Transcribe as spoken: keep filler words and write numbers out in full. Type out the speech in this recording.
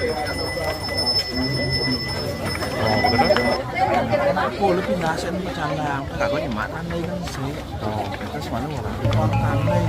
Ồ, cái đó. Cô lúc khi nào sẽ mới chàng làm, tất cả có những mã tan đây đang sẽ. Ồ, cái số mà nó là con tan đây.